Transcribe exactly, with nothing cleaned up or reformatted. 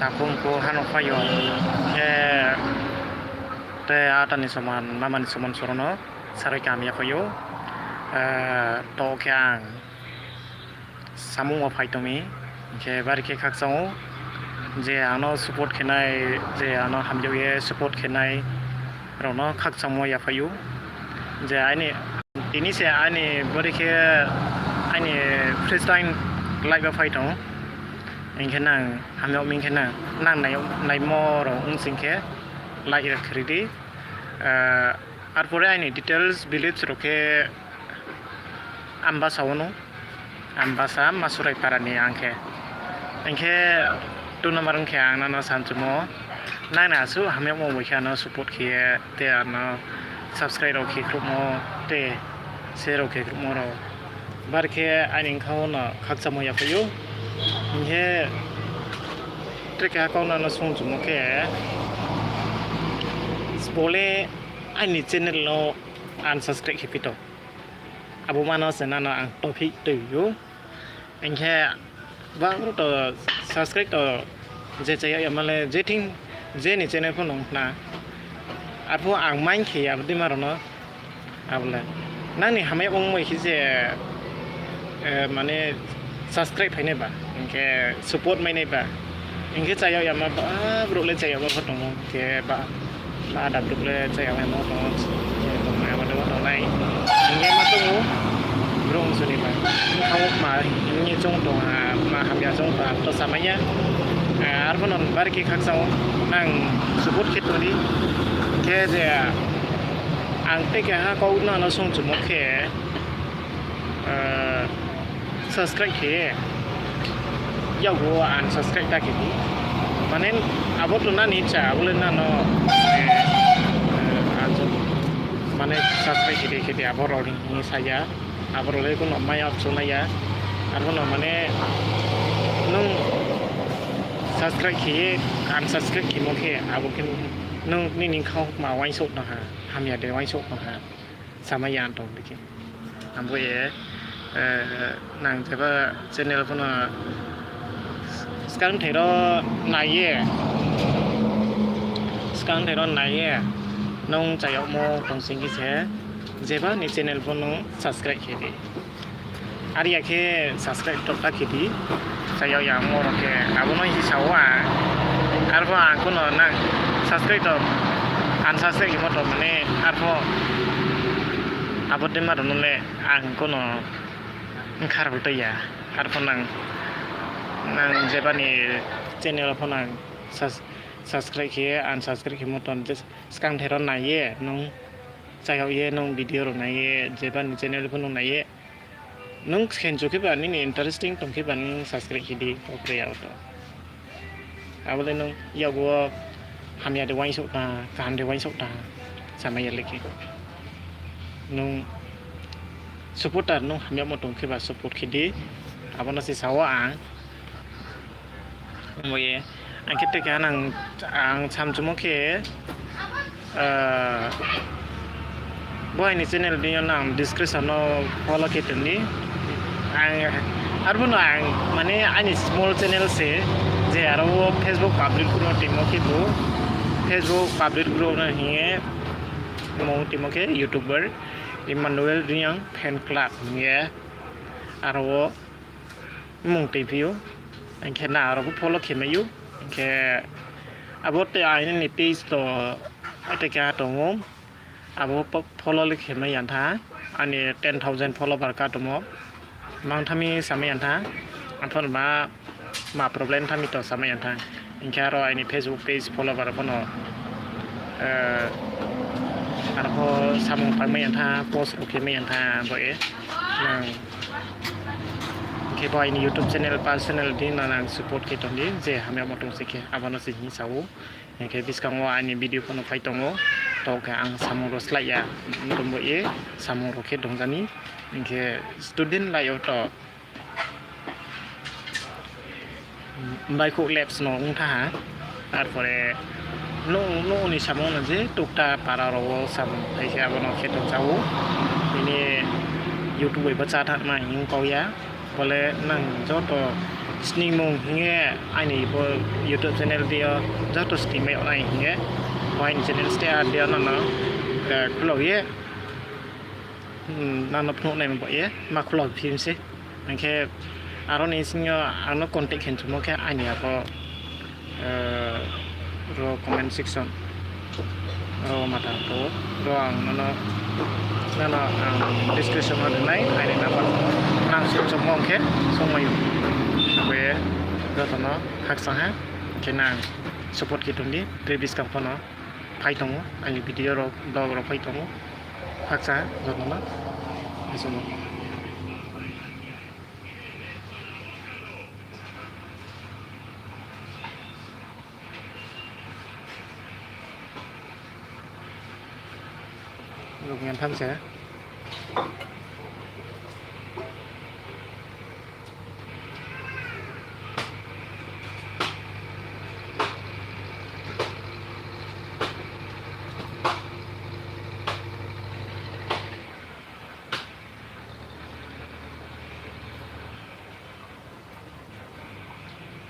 Takhum kho hano phai ou. Khe te ata ni soman, mama ni soman soro no saroi kam ya phai ou. Eh, to khe ang samung wo phai tong mi. Hing khe bari khe khakchang ou. Je ang no support khe nai, je ang no hamyag ye support khe nai rao no khakchangmo ya phai ou. Je aini, tini se aini bari khe aini first time live wo phai tong. Hing khe nang hamyag mi hing khe nang, nang nai, naimo rao ong sing khe like rao khe ri di. Eh, arpore aini details village rao khe Ambasa wo no, Ambasa Masurai para ni ang khe. Hing khe two number ong khe ang nang no samchumo, nang ni asuh hamyagmo bai khe ang no support khe ye, te ang no subscribe rao khe khruhmo, te share rao khe khruhmo rao. Bari khe aini bkha wo no khakchangmo ya phai ou. Hing khe tre keha kau nang no sungchumo khe, sbo le aini channel no unsubscribe khe phi tong. Abo ma no se nang no ang topic tui ou. Hing khe bang to subscribe to je cha yag ya ma le je thing je ni channel pho nung khna. Arphuh ang mind khe ya abo dei ma rao no. Abo le nang ni hamya ong bai khe se, eh, mane subscribe phai nai ba, hing khe support mai nai ba. Hing khe cha yag ya ma ba, brouh le cha yag ma pho tong ou, hing khe ba, ba ada brouh le cha yag ma pho tong ou, tong nai, abo le tong nai. Hing khe ma tong ou, brouh ong suni ba. Bkha wo ma hing ye choung tong ha, ma hamya choung tong ha, to samai ya. Eh, arphuh no bari khe khakchang ou, nang support khe tong di. Khe je ang tei keha kau nang no sungchumo khe, eh, subscribe khe, yakgu wo unsubscribe ta khe di. Mane, abo to nang ni icha, abo le nang no, eh, eh, mane subscribe khe di, khe di, abo rao ni hing ye sa ya. Abo rao le kuno mai ya, chung nai ya. Arphuh no mane, nung subscribe khe ye, unsubscribe khemo khe, abo khe nung nini bkha wo ma uaingsouh tong ha, hamya de uaingsouh tong ha, samai ya tong di khe. Abo ye, eh, nang jeba channel pho no skangthai ro nai ye, skangthai ro nai ye, nung cha yagmo tong sing khe se, jeba ni channel pho nung subscribe khe di. Are ya khe subscribe to ta khe di, cha yag ya ongmo rao khe, abo no hing sa ou ang. Arphuh ang kuno nang subscribe to, unsubscribe khemo to mane, arphuh abo dei ma rao no le ang kuno bkha rao tui ya. Arphuh nang, nang jeba ni channel pho nang subs-, subscribe khe ye, unsubscribe khemo to, je skangthai ro nai ye, nung cha yag ye, nung video rao nai ye, jeba ni channel pho nung nai ye, nung khenchu khe ba nini interesting tong khe ba nung subscribe khe di, o kre ya o to. Abo le nung yakgu wo hamya de uaingsouh ta, kaham de uaingsouh ta, samai ya le khe. Nung supporter nung hamyamo tong khe ba support khe di, abo no se sa ou ang. Bo ye, ang khe tei keha nang, ang samchumo khe, eh, bo aini channel deing yo nang description no follow khe tong di. Ang, arphuh no ang, mane aini small channel se, je aro wo Facebook public group no tongmo khe bo, Facebook public group no hing ye, mung tongmo khe YouTuber Emmanuel Reang Fan Club hing ye, aro wo mung tongphi ou, hing khe nang aro pho follow khe mai ou, hing khe abo te aini page to, tei keha tong ou, abo pho follow le khe mai ya tha, aini ten thousand follower ka tongmo, mang tha mi samai ya tha, arphuh no ma, ma problem tha mi to samai ya tha, hing khe aro aini Facebook page follower pho no, eh, aro pho samung tang mai ya tha, post rao khe mai ya tha, bo ye nang. Hing khe bo aini YouTube channel personal deing no nang support khe tong di, je hamyamo tong se khe, abo no se hing sa ou. Hing khe buskang wo aini video pho no phai tong ou, to khe ang samung rao slái ya, tongbo ye samung rao khe tong ja ni. Hing khe student life yo to baihkhouh lapse no ong tha ha. Arpore nouh, nouh ni samung no je tukta para rao wo samung phai khe abo no khe tong cha ou. Tini YouTube bai bo chá thanma hing kau ya. Bo le nang joto Sningmung hing ye aini bo YouTube channel dei yo joto sningmai yag nai hing ye, bo aini channel steh ha dei yo nono, eh, khulao ye, hmm, nono phnuh nai bo ye ma khulao phi mi se. Hing khe aro ni sing yo ang no contact khe chumo khe aini abo, eh, ro comment section ro ma tang tong ou. Ro ang nono, nono ang description wo ri nai, aini number. Nang sung chomo hing khe sungmai ou. Abo ye joto no khakchang ha, khe nang support khe tong di, tre buskang pho no phai tong ou, aini video rao, vlog rao phai tong ou. Khakchang ha joto no. Asuh no. Rukngan tham se.